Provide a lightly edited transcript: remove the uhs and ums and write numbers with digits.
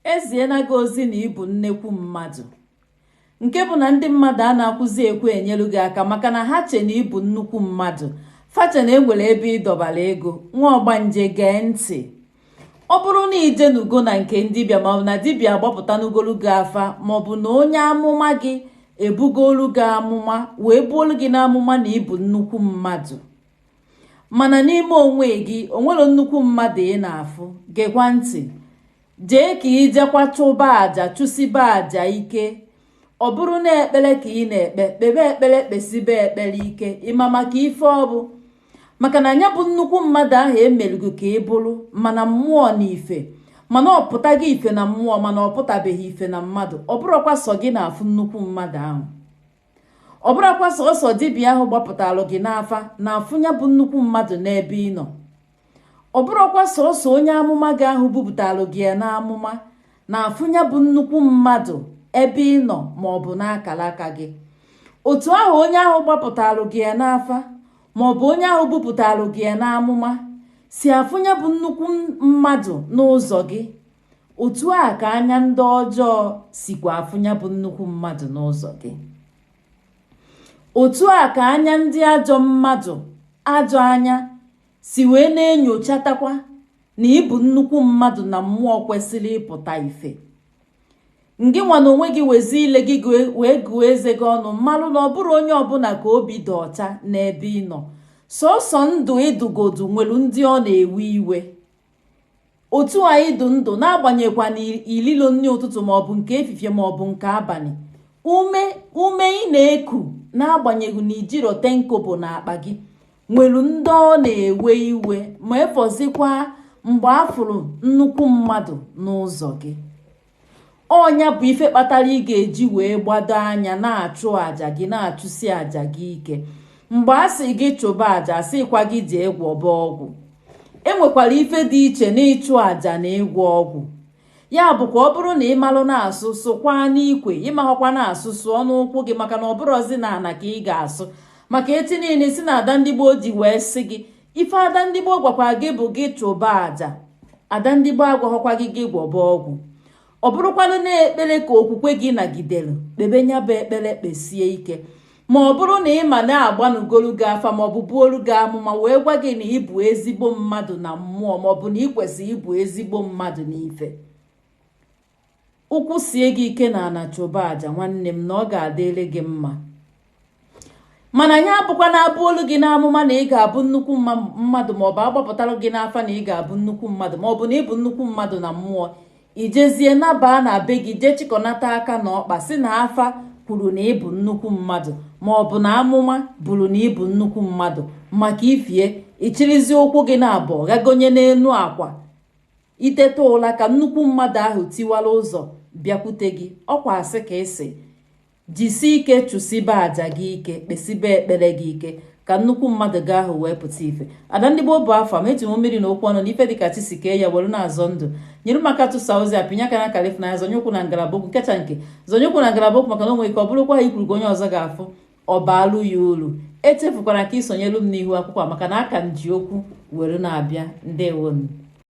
Eziena gị ozi na ịbụ nnekwu mmadụ, nke bụ na ndị mmadụ a na-akwụzi ekwe enyelu gị aka maka na ha che na ịbụ nnukwu mmadụ, fache na enwere ebe ịdọbara ego. Nwa ọgbanje, gee ntị. Ọ bụrụ na ijenugo na nke dibịa, maọbụ na dibịa agbapụtanugolu gị afa, maọbụ na onye amụma gị ebugolu gị amụma wee buolu gị n'amụma na ịbụ nnukwu mmadụ, mana n'ime onwe gị onwere nnukwu mmadụ ị na-afụ, gekwa ntị. Jee ka ijekwa chụba aja, chụsiba aja ike. Ọ bụrụ na ekpere ka ị na-ekpe, kpebe ekpere, kpesibe ekpere ike. Ịma maka ife ọ bụ maka na anya bụ nnukwu mmadụ ahụ emelugo ka ị bụrụ, mana mmụọ na ife, mana ọ pụtaghị ife na mmụọ, mana ọ pụtabeghị ife na mmadụ. Ọ bụrụkwa sọ gị na-afụ nnukwu mmadụ ahụ, ọ bụrụkwa sọsọ dibịa ahụ gbapụtalụ gị n'afa na-afụ ya bụ nnukwu mmadụ n'ebe ị nọ, ọ bụrụkwa sọsọ onye amụma gị ahụ bupụtalụ gị ya n'amụma na-afụ ya bụ nnukwu mmadụ ebe ị nọ, ma ọ bụ n'akara aka gị. Otu ahụ onye ahụ gbapụtalụ gị ya n'afa, ma ọ bụ onye ahụ bupụtalụ gị ya n'amụma si afụ ya bụ nnukwu mmadụ n'ụzọ gị, otu a ka anya ndị ọjọọ sikwa afụ ya bụ nnukwu mmadụ n'ụzọ gị. Otu a ka anya ndị ajọ mmadụ, ajọ anya si wee na-enyochatakwa na ịbụ nnukwu mmadụ na mmụọ kwesịrị ịpụta ife. Ngị nwa na onwe gị wezi ile gị wee gụọ eze gị ọnụ, mmalụ na ọ bụrụ onye ọbụla ka obi dị ọcha n'ebe ị nọ. Sọsọ ndụ ịdụgodu nwere ndị ọ na-ewe iwe. Otu anyị dụ ndụ, n'agbanyeghịkwa na ililo nri ụtụtụ maọbụ nke efifie maọbụ nke abalị, ume ume ị na-eku, n'agbanyeghị na ijiro tenkobo na akpa gị, nwere ndị ọ na-ewe iwe. Ma efọzikwa mgbe afụrụ nnukwu mmadụ n'ụzọ gị, ọnya bụ ife kpatara ị ga-eji wee gbado anya na-achụ àjà gị, na-achụsi àjà gị ike. Mgbe a sị gị chụba àjà, asịkwa gị jee gwọba ọgwụ. Enwekwara ife dị iche n'ịchụ àjà na ịgwọ ọgwụ. Ya bụkwa, ọ bụrụ na ị malụ na-asụ, sụkwa n'ikwe. Ịmaghọkwa na-asụ, sụọ n'ụkwụ gị, maka na ọ bụrụzi na ana ka ị ga-asụ. Maka echi niile si na ada ndị gboo ji wee sị gị ife ada ndị gboo gwakwa gị bụ gị chụba àjà. Ada ndị gboo agwaghọkwa gị gị gwọba ọgwụ. Ọ bụrụkwanụ na-ekpere ka okwukwe gị nagidere, kpebe nya bụ ekpere, kpesie ike. Ma ọ bụrụ na ị ma na-agbanugolu gị afa, ma ọ bụ buolu gị amụma wee gwa gị na ị bụ ezigbo mmadụ na mmụọ, ma ọ bụ na ị kwesịrị ịbụ ezigbo mmadụ n'ife, ụkwụ sie gị ike na ana chụba àjà, nwanne m, na ọ ga-adịrị gị mma. Mana anyị abụkwa na-abụ olu gị n'amụma na ị ga-abụ nnukwu mmadụ, maọbụ agbapụtara gị n'afa na ị ga-abụ nnukwu mmadụ, maọbụ na ị bụ nnukwu mmadụ na mmụọ, ijezie nabaa na be gị jee chịkọnata aka na ọkpa si na afa kwuru na ị bụ nnukwu mmadụ, maọbụ na amụma bụrụ na ị bụ nnukwu mmadụ, maka ifie ịchịrịzi ụkwụ gị na abụọ ghagonye n'elu akwa iteta ụla ka nnukwu mmadụ ahụ tiwara ụzọ bịakwute gị. Ọkwa asị ka ịsị jisie ike, chụsibe àjà gị ike, kpesibe ekpere gị ike, ka nnukwu mmadụ gị ahụ wee pụta ife. Ada ndị gboo bụ afọ ma eji m mmiri na okwu ọnụ na ife dịka chi si kee ya were na-azọ ndụ. Nyere m aka tụsa ozi a, pinye aka na akara ịfụnanya, zonye ụkwụ na ngalaba okwu nkecha nke zonye ụkwụ na ngalaba okwu, maka na o nwere ike ọ bụrụkwa ha ikwuru ka onye ọzọ ga-afụ, ọ baalụ ya uru. Echefukwara ka isonyelu m n'ihu akwụkwọ a, maka na aka m ji okwu were na-abịa. Ndewonu.